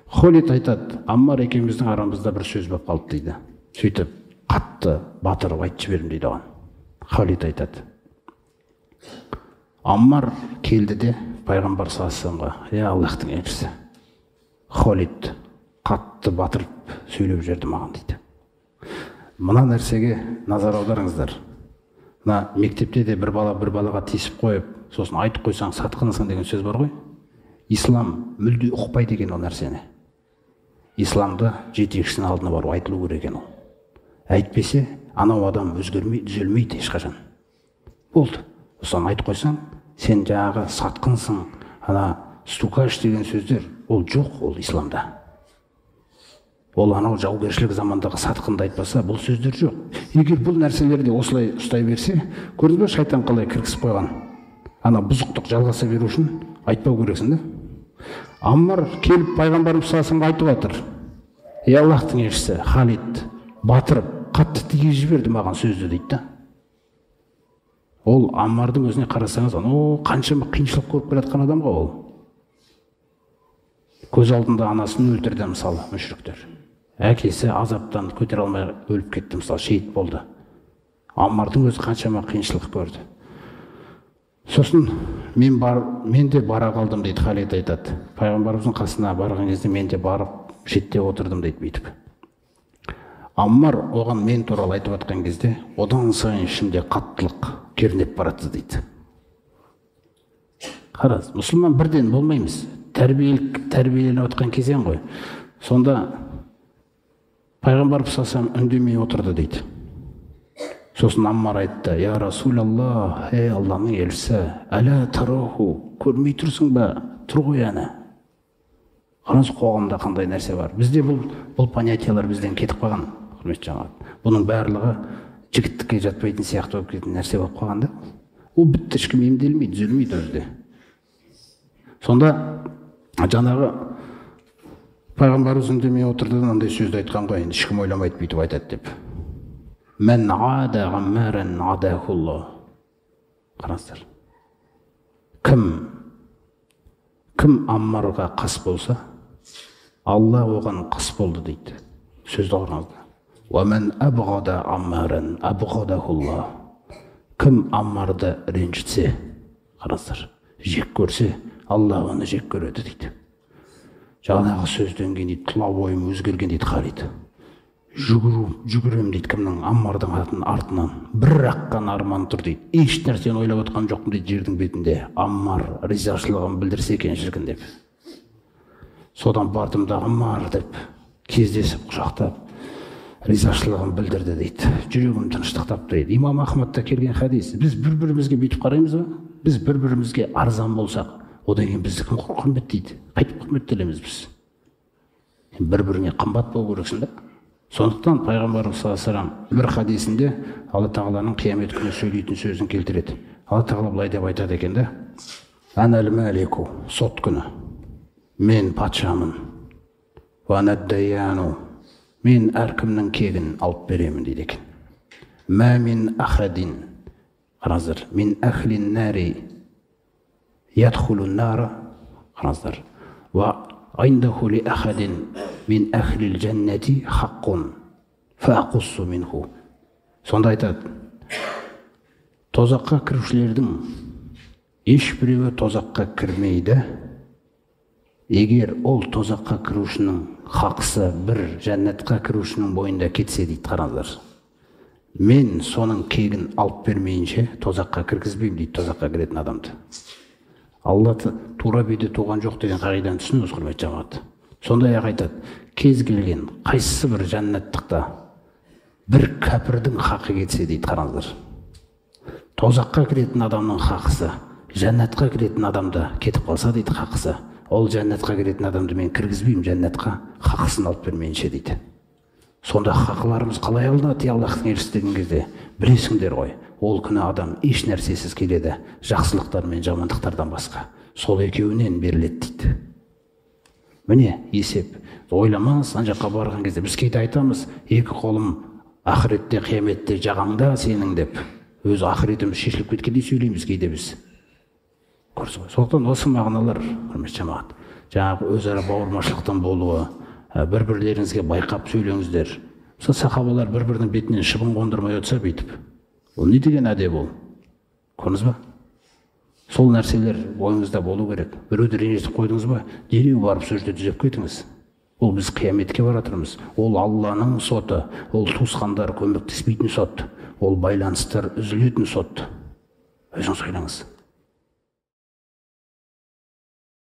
Халид айтады, Аммар екеуміздің арамызда бір сөз болып қалды дейді. Сөйтіп қатты батырып айтып жібердім дейді оған. Халид айтады, Аммар келді де пайғамбар саллаллаху алейхи вассаламға, я Аллахтың елшісі, Халид қатты батырып сөйлеп жіберді маған дейді. Мына нәрсеге назар аударыңыздар. Мына мектепте де бір бала бір балаға тиісіп қойып, сосын айтып қойсаң сатқынсың деген сөз бар ғой. Ислам мүлде ұқпайды екен ол нәрсені. Исламды жетекшісінің алдына барып айтылу керек екен ол. Әйтпесе анау адам өзгермей, түзелмейді ешқашан. Болды. Соны айтып қойсаң, сен жаңағы сатқынсың, ана стукач деген сөздер, ол жоқ ол исламда. Ол анау жаугершілік замандағы сатқынды айтпаса, бұл сөздер жоқ. Егер бұл нәрселерді осылай ұстай берсе, көрдіңіз бе, шайтан қалай кіргізіп қойған? Ана бұзықтық жалғаса беру үшін айтпау керексің да. Аммар келіп пайғамбарымыз саллаллаху алейхи вассаламға айтып жатыр. Ей Аллахтың елшісі, Халид батырып қатты тигізіп жіберді маған сөзді дейді да. Ол Аммардың өзіне қарасаңыз, анау қаншама қиыншылық көріп келе жатқан адам ғой ол. Көз алдында анасын өлтірді мысалы мүшриктер. Әкесі азаптан көтере алмай өліп кетті мысалы, шейіт болды. Аммардың өзі қаншама қиыншылық көрді. Сосын мен де бара қалдым дейді, Халид айтады. Пайғамбарымыздың қасына барған кезде мен де барып шетте отырдым дейді бүйтіп. Аммар оған мен туралы айтып жатқан кезде, одан сайын ішімде қаттылық кернеп барады дейді. Қараңыз, мұсылман бірден болмаймыз. Тәрбиеленіп жатқан кезең ғой. Сонда пайғамбар саллаллаху алейхи үндемей отырды дейді. Сосын Аммар айтты, я Расулаллах, ей Алланың елшісі, әла тараху, көрмей тұрсың ба, тұр ғой әні. Қараңыз, қоғамда қандай нәрсе бар. Бізде бұл понятиялар бізден кетіп қалған, құрметті жамағат. Бұның барлығы жігіттікке жатпайтын сияқты болып кететін нәрсе болып қалған да. Ол бітті, ешкім емделмейді, түзелмейді ол жерде. Сонда жаңағы пайғамбарымыз үндемей отырды да мынандай сөзді айтқан ғой, енді ешкім ойламайды бүйтіп айтады деп. Мән ада ғаммаран адахуллах. Қараңыздар. Кім Аммарға қас болса, Алла оған қас болды дейді. Сөзді қараңыздар. Уа мән абғада аммаран абғадахуллах. Кім Аммарды ренжітсе, қараңыздар, жек көрсе, Алла оны жек көреді дейді. Жаңағы сөзден кейін дейді, тұла бойым өзгерген дейді Халид. Жүгірем дейді кімнің, Аммардың артынан. Бір аққан арман тұр дейді. Еш нәрсені ойлап отқан жоқпын дейді жердің бетінде. Аммар ризашылығын білдірсе екен шіркін деп. Содан бардым да Аммар деп кездесіп құшақтап ризашылығын білдірді дейді. Жүрегім тыныштық тапты дейді. Имам Ахмадта келген хадис. Біз бір-бірімізге бүйтіп қараймыз ба? Біз бір-бірімізге арзан болсақ, одан кейін бізді кім құрметтейді? Қайтып құрметтелеміз біз? Бір-біріңе қымбат болу керексің да. Сондықтан пайғамбарымыз саллаллаху алейхи вассалам бір хадисінде Алла тағаланың қиямет күні сөйлейтін сөзін келтіреді. Алла тағала былай деп айтады екен да: Анал малику, сот күні. Мен патшамын. Уа ана даяну, мен әркімнің кегін алып беремін дейді екен. Мә мин ахадин, қараңыздар, мин ахлин нари ядхулу нара, қараңыздар, уа айндаху ли ахадин мин ахлил жәннати хаққун фақуссу минху. Сонда айтады, тозаққа кірушілердің ешбіреуі тозаққа кірмейді, егер ол тозаққа кірушінің хақысы бір жәннатқа кірушінің бойында кетсе дейді, қараңыздар. Мен соның кегін алып бермейінше тозаққа кіргізбеймін дейді тозаққа кіретін адамды. Алла тура биде туған жоқ деген қағиданы түсініңіз, құрметті жамағат. Сондай-ақ айтады, кез келген қайсысы бір жәннаттықта бір кәпірдің хақы кетсе дейді, қараңыздар. Тозаққа кіретін адамның хақысы жәннатқа кіретін адамда кетіп қалса дейді хақысы, ол жәннатқа кіретін адамды мен кіргізбеймін жәннатқа, хақысын алып бермейінше дейді. Сонда хақыларымыз қалай алынады, Аллахтың елшісі деген кезде білесіңдер ғой, ол күні адам еш нәрсесіз келеді, жақсылықтар мен жамандықтардан басқа. Сол екеуінен беріледі дейді. Міне есеп. Ойламаңыз, ана жаққа барған кезде біз кейде айтамыз, екі қолым ақыретте, қияметте жағаңда сенің деп. Өз ақыретіміз шешіліп кеткендей сөйлейміз кейде біз. Көрсіз ғой. Сондықтан осы мағыналар, құрметті жамағат, Жаңағы өзара бауырмашылықтың болуы, бір-бірлеріңізге байқап сөйлеңіздер. Мысалы, сахабалар бір-бірінің бетінен шыбын қондырмай отырса бүйтіп. Ол не деген әдеп ол? Көрдіңіз ба? Сол нәрселер ойыңызда болу керек. Біреуді ренжітіп қойдыңыз ба, дереу барып сол жерде түзеп кетіңіз. Ол біз қияметке бара жатырмыз. Ол Алланың соты, ол туысқандар көмектеспейтін сот, ол байланыстар үзілетін сот. Өзіңіз ойлаңыз.